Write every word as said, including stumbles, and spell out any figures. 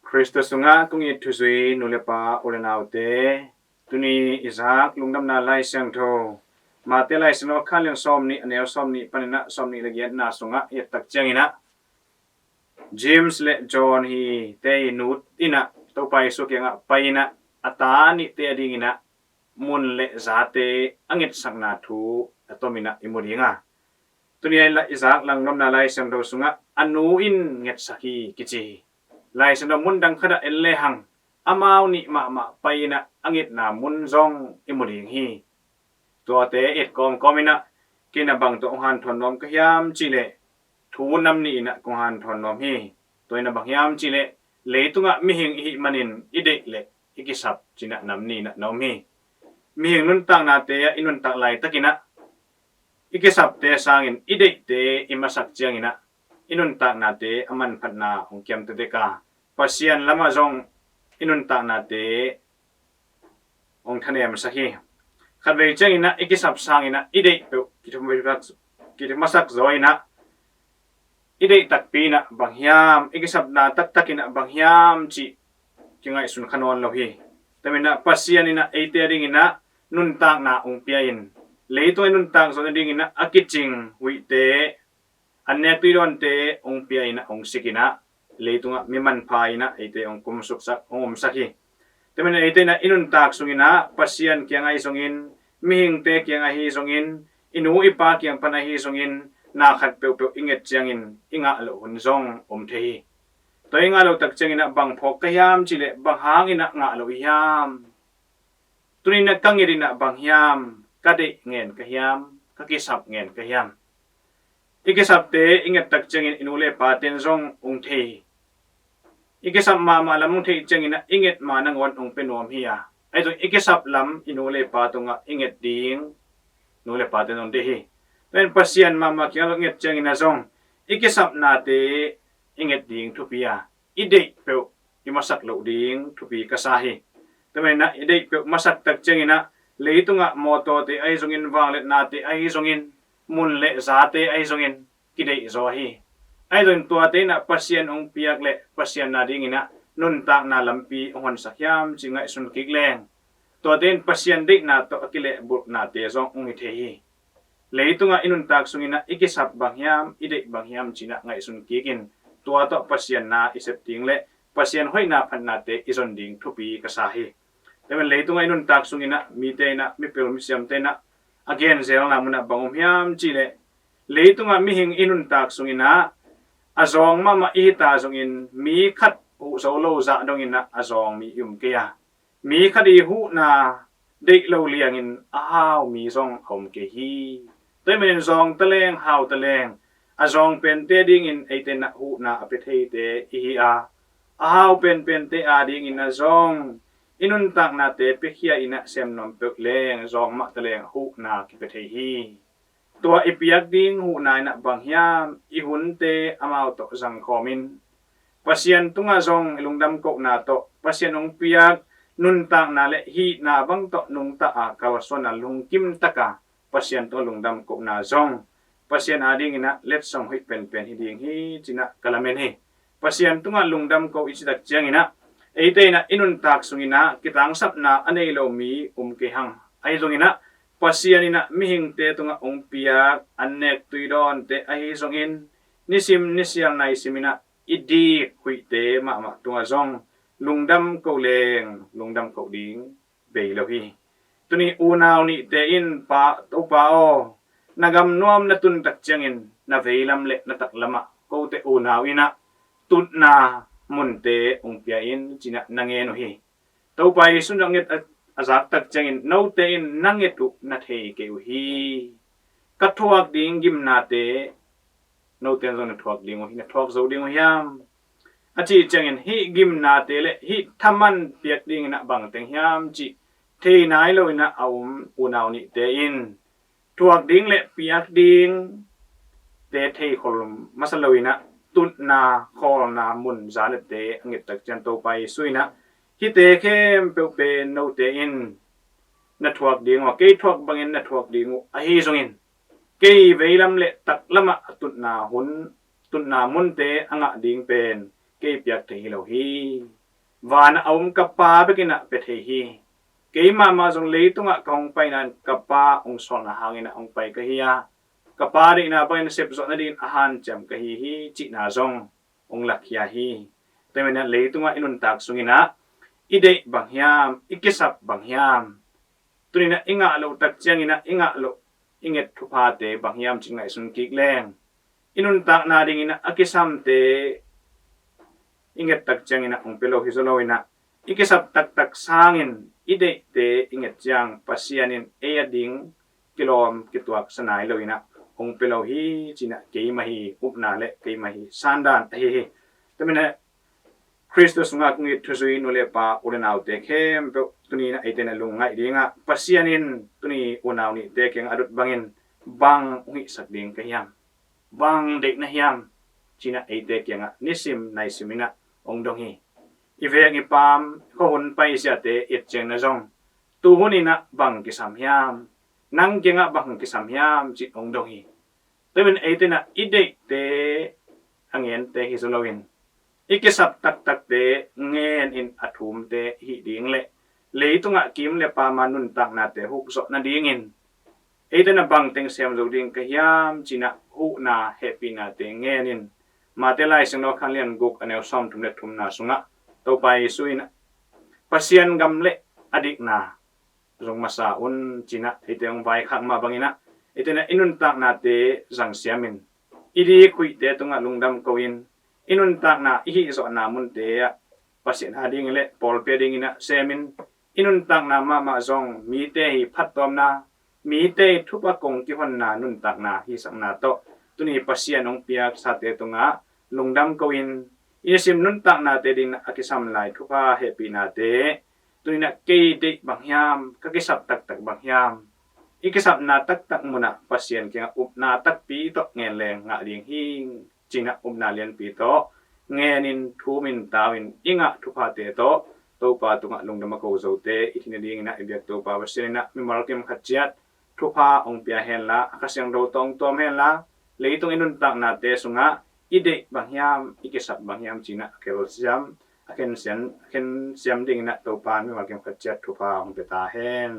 Khrista sungah kong it thuzui nu le pa u le naute, tuni i zak lungdamna Lai Siangtho Mate Lai Siangtho kha lian sawm nih, a neu sawm nih panin ah sawm nih le giatna sungah i et tak ciangin ah James le John hi te i nu in ah Topa Jesu kiangah pai in ah a ta nihte a dingin ah mun le zate a ngetsakna thu a tomin ah i mu ding a, tuni a i zak lungdamna Lai Siangtho sungah a nu in ngetsak hi kici hi. Lai Siangtho mun dang khatah en lehang amau nih mahmah pai in ah a ngetna mun zong i mu ding hi. Tuate et kawmkawm in ah kei in ah bang tawh hong hanthawn nuam ka hiam cih leh thu nam nih in ah kong hanthawn nuam hi. Tua in ah bang hiam cih leh leitungah mihing i hih manin i deih leh i kisap ci-in ah nam nih in ah na om hi. Mihing nuntaknate ah i nuntak laitakin ah i kisapte sangin i deihte i masak ciangin ah i nuntaknate a manphatna hong kiam tektek a, Pasian lamah zong i nuntaknate hong thanemsak hi. Khatvei ciangin ah i kisap sangin ah i deih peuh kithumasak, kithumasak zaw in ah i deih takpi in ah bang hiam, i kisapna taktak in ah bang hiam cih kingaihsun kha nawn lo hi. Tua manin ah Pasian in ah eite a dingin ah nuntakna hong pia in, leitung i nuntak zawh nadingin ah a kicing huihte, an nek tui dawnte hong pia in ah hong sik in ah leitungah mi manpha in ah eite hong kumsuksak, hong omsak hi. Tua manin eite in ah i nuntak sungin ah Pasian kiang ahi zongin, mihingte kiang ahi zongin, i nu i pa kiang pan ahi zongin, na khat peuhpeuh i nget ciangin i ngah loh hun zong om thei hi. Tua i ngah loh tak ciangin ah bang phawk ka hiam cih leh bang hangin ah ngah loh i hiam? Tuni in ah ka nget in ah bang hiam, ka deih ngen ka hiam, ka kisap ngen ka hiam? I kisapte i nget tak ciangin i nu le pate'n zong hong thei hi. I kisap mahmah lam hong theih ciangin ah i nget ma nangawn hong pia nuam hi a, ahi zong i kisap lam i nu le pa tungah i nget ding nu le pate'n hong deih hi. Tua in Pasian mahmah kiangah i nget ciangin ah zong i kisapnate i nget ding thupi a, i deih peuh i masak loh ding thupi ka sa hi. Tua manin ah i deih peuh masak tak ciangin ah leitungah mawtawte ahi zongin, vangliatnate ahi zongin, mun le zate ahi zongin kideih zaw hi. Ahi zongin tuate in ah Pasian hong piak leh Pasian a dingin ah nuntakna lampi hong honsak hiam cih ngaihsun kik leng, tuate in Pasian deihna tawh a kilehbulhnate zong hong hi thei hi. Leitungah i nuntak sungin ah i kisap bang hiam, i deih bang hiam ci-in ah ngaihsun kik in, tua tawh Pasian na i sep ding leh Pasian hoihna phatnate i zon ding thupi ka sa hi. Tua manin leitungah i nuntak sungin ah mite in ah, mipil misiamte in ah a genzelna mun ah bang om hiam cih leh, leitungah mihing i nuntak sungin ah a zawng mahmah i hita zongin mi khat huh zo lo zah dongin ah a zawng mi i um kei a, mi khat i huhna deih lo liangin a hau mi zong a um kei hi. Tua ahih manin zawng taleng, hau taleng, a zawng pente dingin eite in ah huhna a pia theite i hi a, a hau penpente a dingin ah zong i nuntaknate piakhia in ah sem nuam peuh leng zawng mah taleng huhna kipia thei hi. Tua i piak ding huhna in ah bang hiam, i hunte amau tawh zangkhawm in, Pasian tungah zong i lungdam kohna tawh, Pasian hong piak nuntakna le hihna bang tawh nungta a kalsuan a lungkim taka Pasian tungah lungdam kohna zong Pasian a dingin ah letsong hoih penpen hi ding hi ci-in ah ka lamen hi. Pasian tungah lungdam ko i cih tak ciangin ah eite in ah i nuntak sungin ah kitangsapna a nei lo mi um kei hang. Ahi zongin ah Pasian in ah mihingte tungah hong piak an nek tui dawnte ahi zongin, nisim nisial naisim in ah i dik huihte mahmah tungah zong lungdam ko leng lungdam ko ding bei lo hi. Tuni unau nihte in, Pa, Topa aw, na gam nuam na tun tak ciangin na veilam le na taklamah kote unau in ah tutna munte hong pia in ci-in ah na ngen uh hi. Topa Jesu in a nget a, a zak tak ciangin note in na nget uh na thei kei uh hi. Ka thuak ding gimnate note in zong na thuak ding uh hi, na thuak zo ding uh hiam? A cih ciangin hih gimnate le hih thaman piak dingin ah bang teng hiam cih thei nai lo in ah a um unau nihte in thuak ding le piak ding te thei khol masa lo in ah tutna khawlna mun zanette a nget tak ciang Topa Jesu in ah hihte khempeuh pen note in na thuak ding uh, kei thuak bangin na thuak ding uh ahi zongin kei veilam le taklamah a tutna hun, tutna munte a ngah ding pen kei piak thei hi lo hi. Vanah a om ka Pa bekin ah pia thei hi. Keimah mah zong leitungah ka hong paina in ka Pa hong sawlna hangin ah hong pai ka hi a, ka Pa deihna bangin sepzawh nadingin a hanciam ka hi hi cihna zong hong lakhia hi. Tua manin ah leitungah i nuntak sungin ah i deih bang hiam, i kisap bang hiam, tuni-in ah i ngah loh tak ciangin ah i ngah loh, i nget thuphate bang hiam cih ngaihsun kik leng, i nuntakna dingin ah a kisamte i nget tak ciangin ah hong pia lo hi zaw loin ah, i kisap taktak sangin i deihte i nget ciang Pasian in ei a ding kilawm kituaksa nai loin ah hong pia lo hi ci-in ah keimah i upna le keimah i sandan ahi hi. Tua manin ah Khristu sungah kong it thuzui nu le pa, u le naute khempeuh, tuni-in ah eite in ah lungngaih dingah Pasian in tuni unau nihte kiangah a dot bangin bang hong hihsak ding ka hiam, bang deih na hiam ci-in ah eite kiangah nisim naisim in ah hong dong hi. I veng i paam, khuahun paisiate i et ciangin ah zong, tu hun in ah bang kisam hiam, nang kiangah bang kisam hiam ci-in hong dong hi. Tua manin eite in ah i deihte a ngente hi zaw loin, i kisap taktakte ngenin a thumte i hih ding le leitungah kim le paam a nuntaknate hukzawh nadingin eite in ah bang teng sem zo ding ka hiam ci-in ah huhna hehpihnate ngenin, Mate Lai Siangtho a lian guk, a neu sawmthum le thumna sungah Topa Jesu in ah Pasian gam le a dikna zong masa un ci-in ah eite hong vaikhak mah bangin ah eite in ah i nuntaknate zang siamin, i dik huihte tungah lungdam ko-in, i nuntakna i hihzawhna munte ah Pasian a dingin le pawlpi a dingin ah semin, i nuntakna mahmah zong mite i phattuamna, mite i thupha kong kihonna nuntakna hisakna tawh tuni Pasian hong piaksate tungah lungdam ko-in, i nisim nuntaknate dingin a kisam lai thupha hehpihnate tuni-in ah kei deih bang hiam, ka kisap taktak bang hiam, i kisapna taktak munah Pasian kiangah upna takpi tawh ngen leng ngah ding hi ci-in ah upna lianpi tawh ngenin, thumin, tau-in i ngah thuphate tawh Topa tungah lungdam a ko zote i hih nadingin ah i biak Topa Pasian in ah mimal kim khat ciat thupha hong pia henla, a Kha Siangtho tawh hong tuam henla, leitung i nuntaknate sungah i deih bang hiam, i kisap bang hiam ci-in ah a khelsiam, a khensiam, a khensiam dingin ah Topa in mimal kim khat ciat thupha hong pia ta hen.